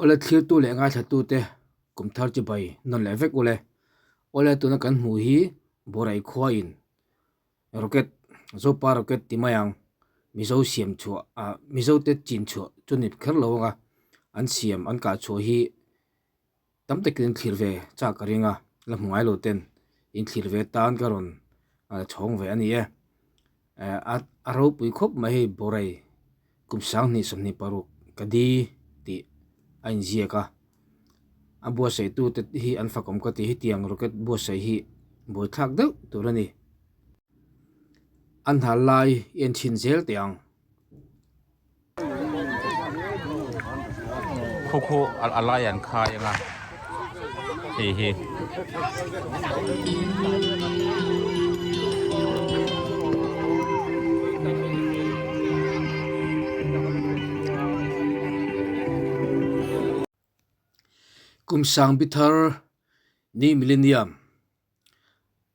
Awle thlirtu leh ngaithlatute kum thar chi bai nawn leh vek ule. Awle tuna kan hmuh hi Borai khuain rocket Zopa rocket ti mai ang Mizo siam chhuah ah Mizo te chin chhuah chu ni kher lo anga an siam an kah chhuah hi tam takin thlir ve chak ka ring a la hmu ngai lo ten in thlir ve tan ka rawn chhawng ve a ni e. A ropui khawp mai hei Borai kum 20 26 ka di tih a inziak a a buatsaih tu te hi an fakawm ka ti hetiang rocket buatsaih hi buaithlak deuh tur a ni an hal lai i en chhin zel teh ang. Khu khu a lai an khai ang a hei hi. Kum sang bi thar ni millennium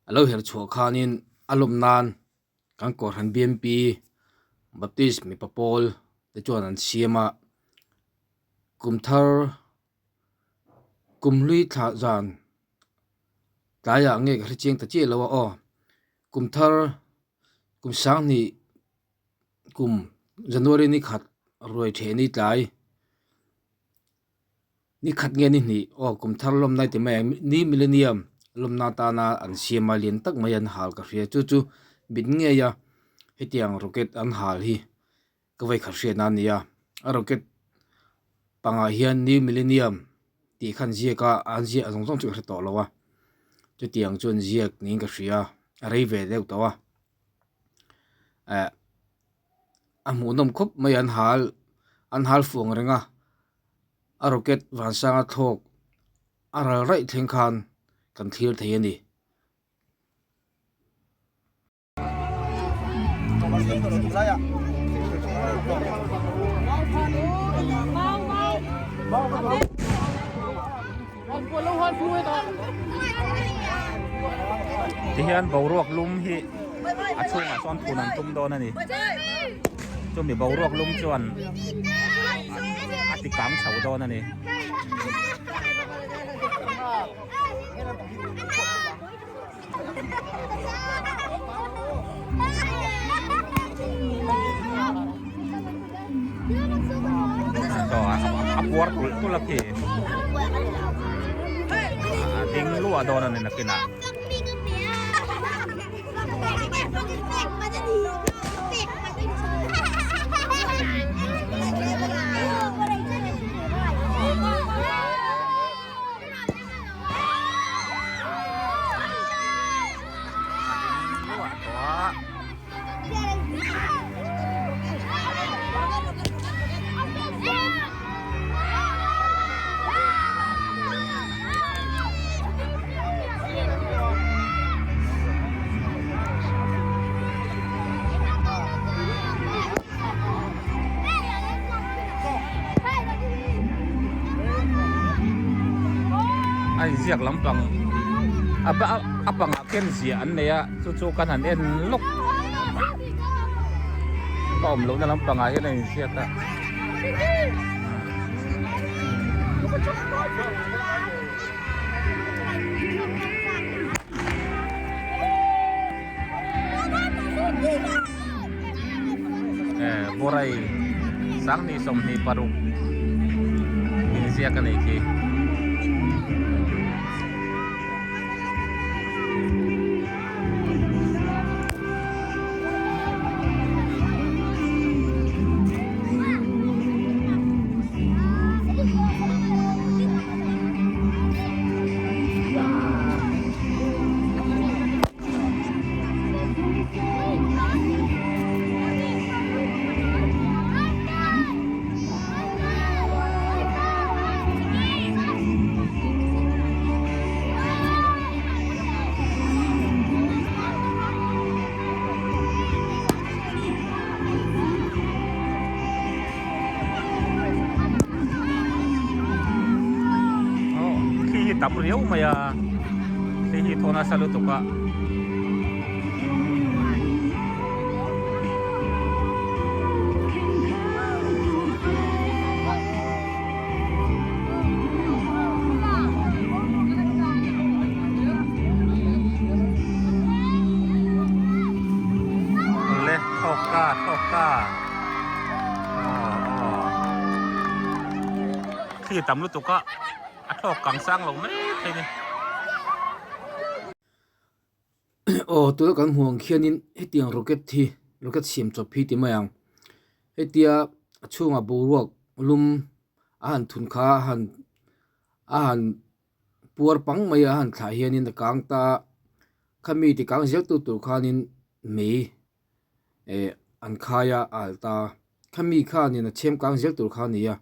a lo her chhuah khanin a lawm nan Kan Kohhran BMP Baptist mipa pawl te chuan an siam a, kum thar kum hlui thlah zan tlaiah nge ka hre chiang ta chiah lo a aw, kum thar kum sanghnih kum January ni khat ruai theh ni tlai. Ni khat nge ni hnih aw kum thar lawmna ti mai ang ni millennium lawmna atana an siam a lian tak mai an hal ka hria chu chu mit ngei a hetiang rocket an hal hi ka vawi khat hriatna a ni a a rocket pangah hian new millennium tih kha an ziak a an ziah zawng zawng chu ka hre tawh lo a chutiang chu an ziak niin ka hria a rei ve deuh tawh a eh a hmuhnawm khawp mai an hal an hal fuh ang reng a. A rocket vansanga thlawk a ral raih thleng khan kan thlir thei a ni. Tihian boruak lum hi a chhungah chuan phun an tum dawn a ni. Chumi boruak lum chuan a ti kang chho dawn a ni. A puar tulh tulh a khi. A ding luah dawn a ni nakinah. A inziak lampang a pangah khian ziah an nei a chu chu kan han en lawk ka awm lohna lampangah hian a inziak a. Borai 2026 inziak a nih khi. Thli hi tam riau mai a thli hi thaw nasa lutuk a. Thli tam lutuk a, a thlawk kang sang lo mai thei ni. Aw tuna kan hmuh ang khianin hetiang rocket hi rocket siam chawp hi ti mai ang hetia a chhungah boruak lum a han thun kha a han a han puar pang mai a han thlah hianin a kang ta a khami ti kang zel tu tur khanin mei eh an khai a a alh ta a khami khanin a chhem kang zel tur kha a ni a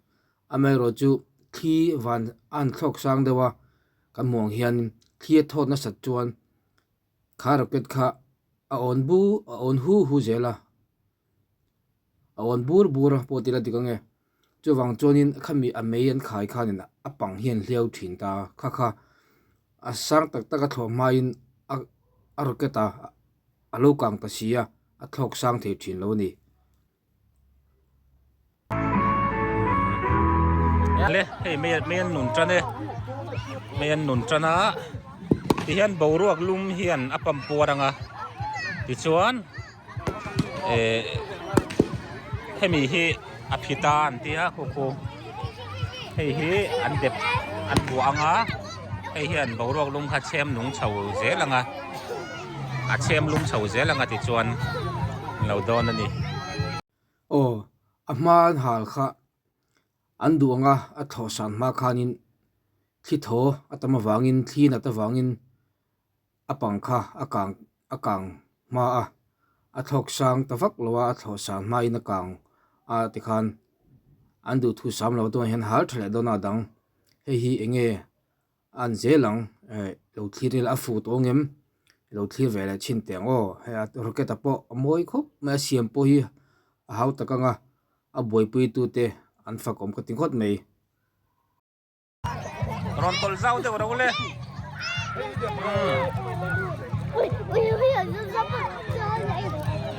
amaherawhchu thli van a han thlawk sang deuh a kan hmuh ang hian thli a thawt nasat chuan kha rocket kha a awn bu a awn hu hu zel a a awn bur bur a pawh tila dik ange chuvang chuanin khami a mei an khai khanin a pang hian hliau thin ta kha kha a sang tak tak a thlawh hmain a a rocket a a lo kang ta si a a thlawk sang thei thin lo a ni. Le hei mei mei an nun tan e mei an nun tan a tihian boruak lum hian a pump puar ang a tichuan eh hemi hi a phi ta an ti a khu khu hei hi an dep an buah ang a hei hian boruak lum kha chhem nung chho zel ang a a chhem lum chho zel ang a tichuan an lo dawn a ni. Aw a hma an hal kha an duh ang a a thlawh san hma khanin thli thaw a tam avangin thli nat avangin a pang kha a kang a kang hma a a thlawk sang ta vak lo a a thlawh san hmain a kang a tikhan an duhthu sam lo dawn hian hal tha leh dawn a dang hei hi eng nge an zel ang eh lo thlir ila a fuh tawh ang em lo thlir ve leh chhin teh ang aw hei a rocket ah pawh a mawi khawp mai a siam pawh hi a hau tak ang a a buaipui tute an fakawm ka ti ngawt mai. Rawn tawlh zau deuh ro le.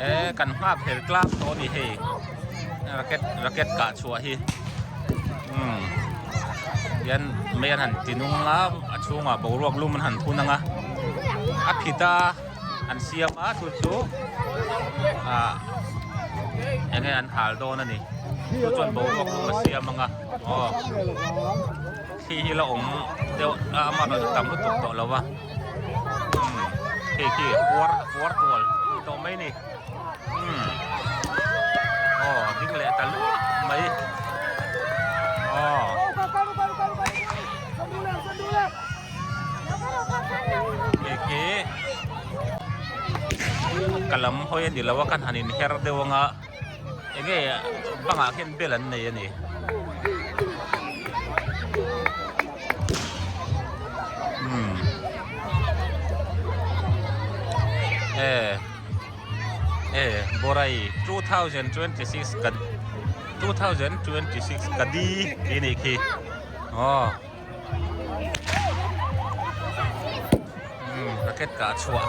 E kan nghak hel tlak tawh a ni hei racket racket kah chhuah hi umm hian mei an han ti nung a a chhungah boruak lum an han thun ang a a phit a an siam a chu chu ah enge an hal dawn a ni chu chuan boruak lum a siam ang a. Aw thli hi la awm deuh a amah erawh chu tam lutuk tawh lo va umm hei khi puar puar tual tawh mai a ni umm aw ding leh ta luah mai aw. Hei khi ka lam hawi a ni lo a kan han inher deuh ang a. Enge bangah khian bel an nei a ni. Umm e e borai 2026 ka 2026 ka di tih a nih khi aw. Racket kah chhuah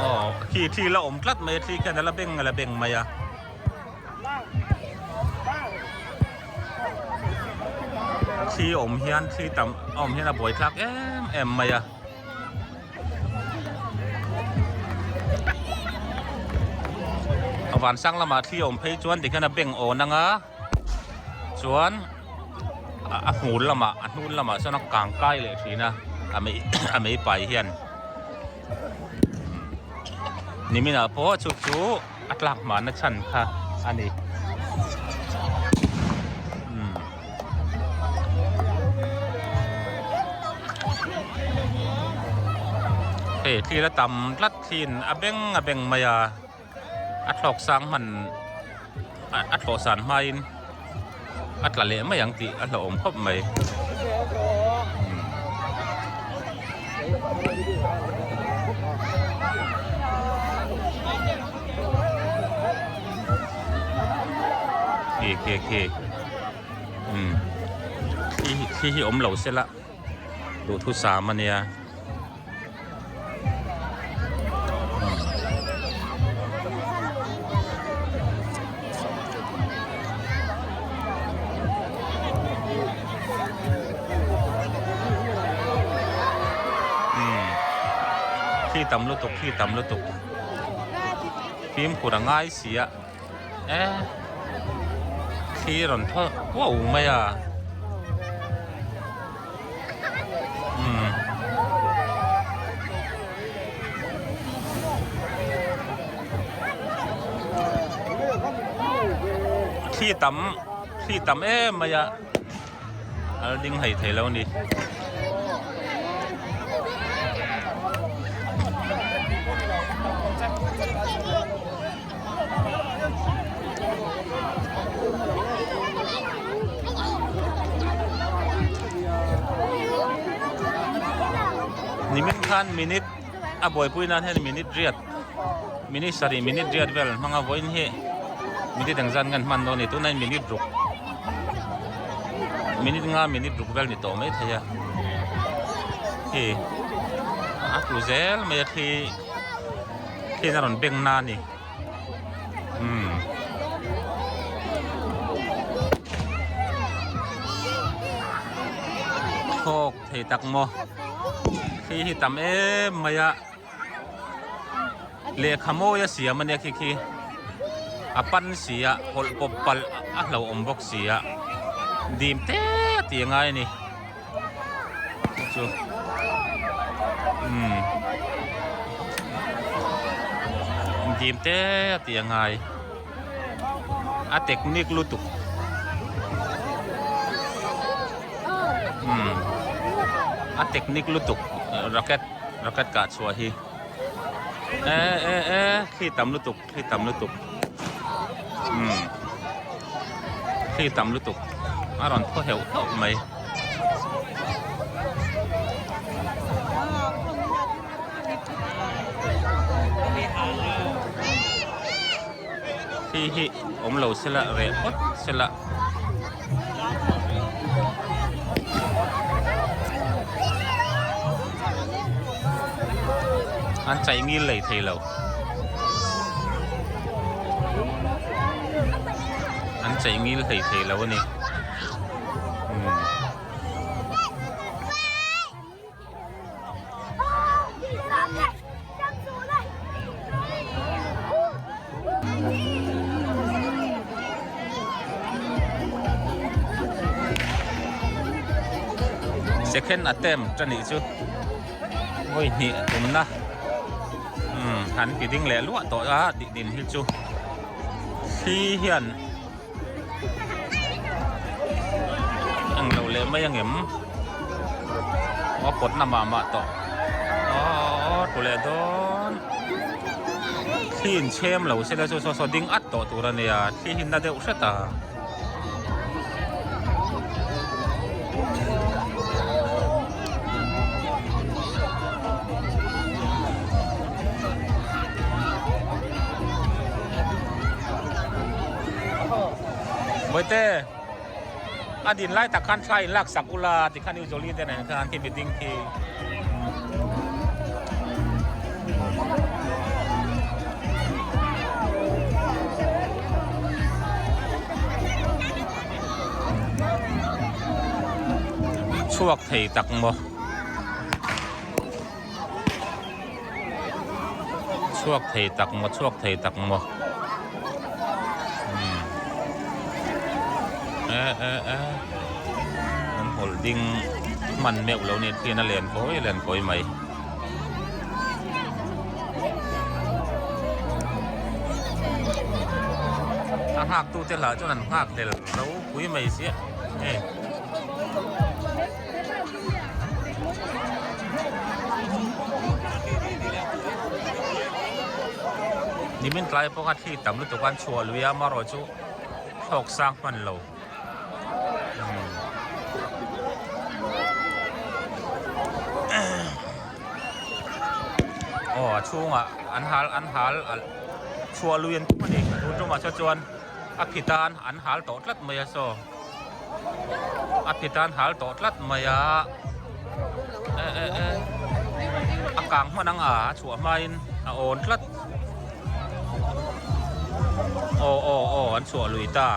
aw khi thli la awm tlat mai a thli khian a la beng a la beng mai a. Thli awm hian thli tam a awm hian a buai thlak em em mai a. A vansang lamah thli awm phei chuan tikhian a beng awn ang a. Chuan a hmur lamah a hnung lamah chuan a kang kai leh thin a a mei a mei pai hian niminah pawh chu chu a tlak hmanna chhan kha a ni. Hei thil a tam tlat thin a beng a beng mai a. A thlawk sang hman a thlawh san hmain a tla leh mai ang tih a hlauhawm khawp mai. Khi khi khi umm thli thli hi awm lo se la duhthusam a nia. Thli tam lutuk thli tam lutuk fimkhur a ngai si a e thli rawn thaw huau mai a. Thli tam thli tam em mai a a la ding hlei thei lo a ni. Nimin khan minute a buaipui nan hian minute riat minute sarih minute riat vel an hmang a vawiin hi minute engzat nge an hman dawn a ni tunah hian minute ruk minute nga minute ruk vel ni tawh maithei a hei a tlu zel mai a thli thliin a rawn beng na a ni umm. Thawk thei tak maw thli hi tam em mai a. Lehkha mawi a siam ania khi khi a pan si a hawlh pawp palh a hlauhawm bawk si a dim te tih a ngai a ni chu umm dim te tih a ngai a technique lutuk umm a technique lutuk racket. Rocket kah chhuah hi e e e thli tam lutuk thli tam lutuk umm thli tam lutuk a rawn thaw heuh heuh mai. Thli hi awm lo sela reh phawt sela. An chai ngil lei thei lo. An chai ngil hlei thei lo a ni. Umm. Second attempt a nih chu vawi hnih tumna umm han ti ding leh luah tawh a tih din hi chu thli hian Eng lo leh mai angem aw pawt na mah mah tawh aw tlu leh dawn thli in chhem lo se la chu saw saw ding at tawh tur a nia thli hi na deuh hret a. Bawihte a din lai tak khan thla in lak sak ula tikhan usually te nen khan khi mi ding khi. Chhuak thei tak maw. Chhuak thei tak maw chhuak thei tak maw umm e e e an hawlh ding hman meuh lo nia khian a len kawi a len kawi mai. A nghak tu te lah chuan an nghak hlel ropui mai sia hei. Nimin tlai pawh kha thli tam lutuk a an chhuah lui a amaherawh chu thlawk sang hman lo. Aw a chhungah an hal an hal chhuah lui an tum a ni tun tumah saw chuan a phit a an hal tawh tlat mai a saw. A phit an hal tawh tlat mai a e e e a kang hman ang a a chhuah hmain a awn tlat aw aw aw an chhuah lui ta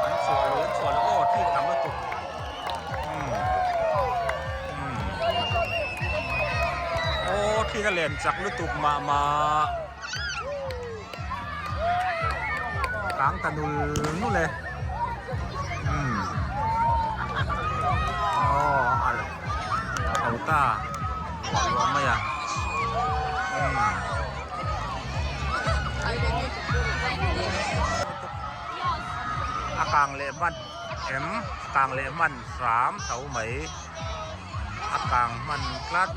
an chhuah lui an chhuah lui aw thil tam lutuk umm umm aw thil a len chak lutuk mah mah. Kang ta nul nul e umm aw alh a ho ta luah mai a umm. A kang leh hman em kang leh hman hram tho mai a kang hman tlat.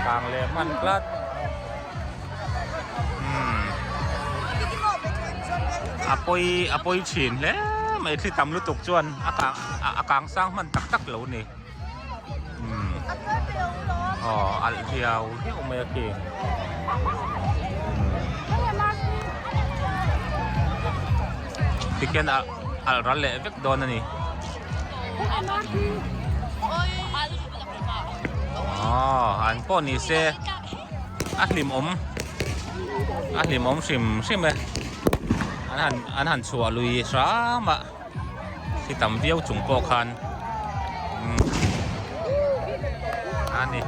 Kang leh hman tlat. A pawi a pawi thin hle mai thli tam lutuk chuan a kang a kang sang hman tak tak lo ni aw alh hiau hiau mai a khi tikhian a alh ral leh vek dawn a ni aw an pawh ni se. A hlimawm a hlimawm hrim hrim e an han an han chhuah lui hram a thi tam viau chung pawh khan umm a ni.